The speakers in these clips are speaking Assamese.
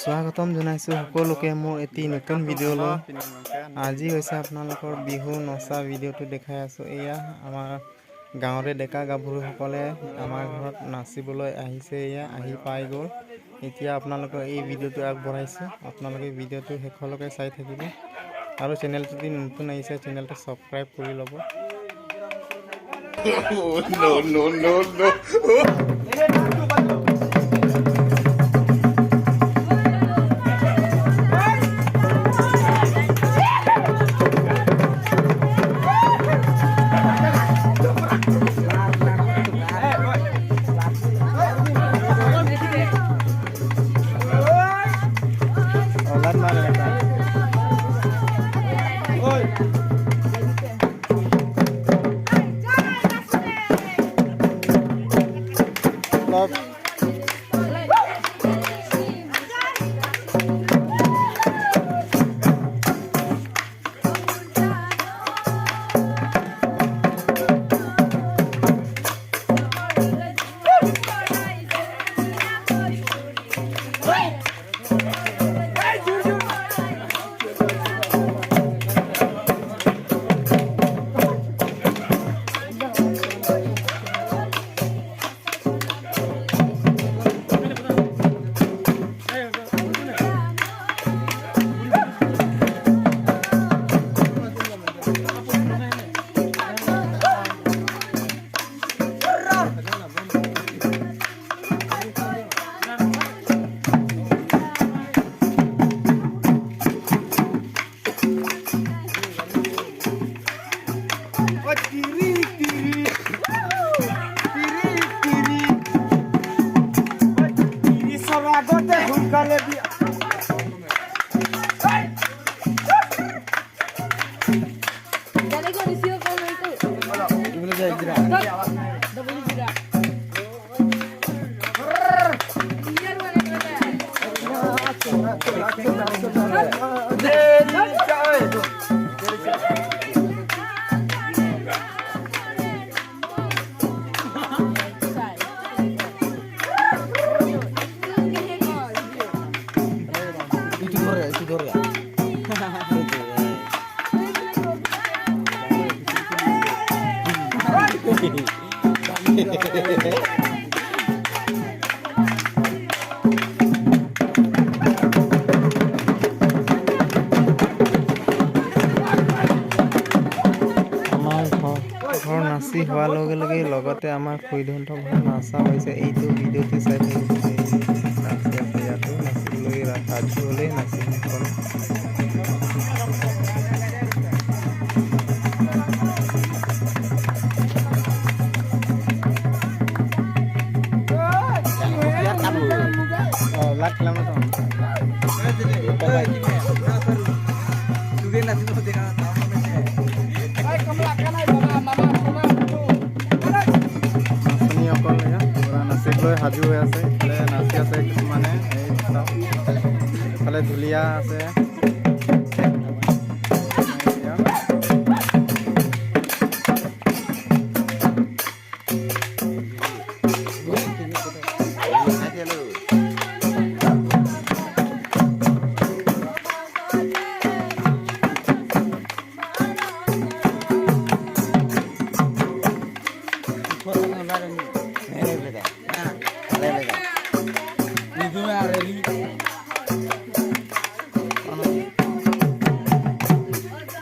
স্বাগতম জনাইছোঁ সকলোকে মোৰ এটি নতুন ভিডিঅ'লৈ। আজি হৈছে আপোনালোকৰ বিহু নচা ভিডিঅ'টো দেখাই আছোঁ। এয়া আমাৰ গাঁৱৰে ডেকা গাভৰুসকলে আমাৰ ঘৰত নাচিবলৈ আহিছে। এয়া আহি পাই গ'ল। এতিয়া আপোনালোকৰ এই ভিডিঅ'টো আগবঢ়াইছোঁ। আপোনালোকে ভিডিঅ'টো শেষলৈকে চাই থাকিব আৰু চেনেলটো যদি নতুন আহিছে, চেনেলটো ছাবস্ক্ৰাইব কৰি ল'ব। No, no, no, no. অলপ তিৰি তিৰি তিৰি তিৰি 30ৰ আগতে সোনকালে বিয়া। Dale con el con এইটো। ডবল জিৰা। দেৰি চাই। ইটো ধৰে, ইটো ধৰে। আমাৰ ঘৰ নাচি হোৱাৰ লগে লগে লগতে আমাৰ খুৰীদেউহঁতৰ ঘৰত নাচা হৈছে। এইটো ভিডিঅ'টো চাই থাকিব। নাচি আছে, ইয়াতো নাচিবলৈ সাজু হ'লেই নাচিম সকলো। নাচনীসকল এয়া পূৰা নাচিবলৈ সাজু হৈ আছে। ইফালে নাচি আছে কিছুমানে, এই চাওক। ইফালে ঢুলীয়া আছে এয়া।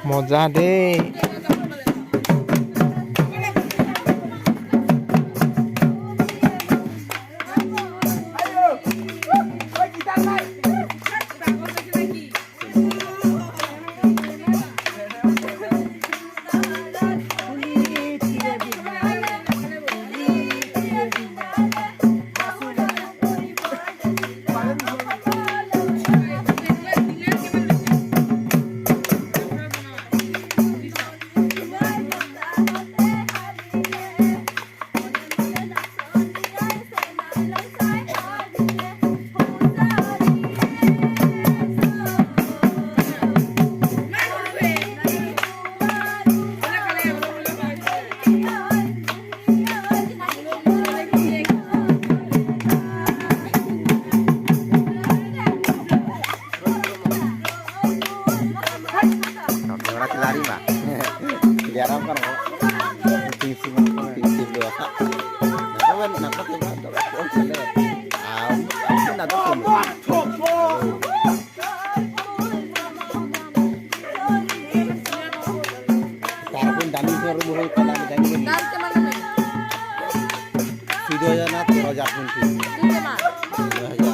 মজা দেই। 2000 না 13,000 শুনছি। দুটো মা। 2000।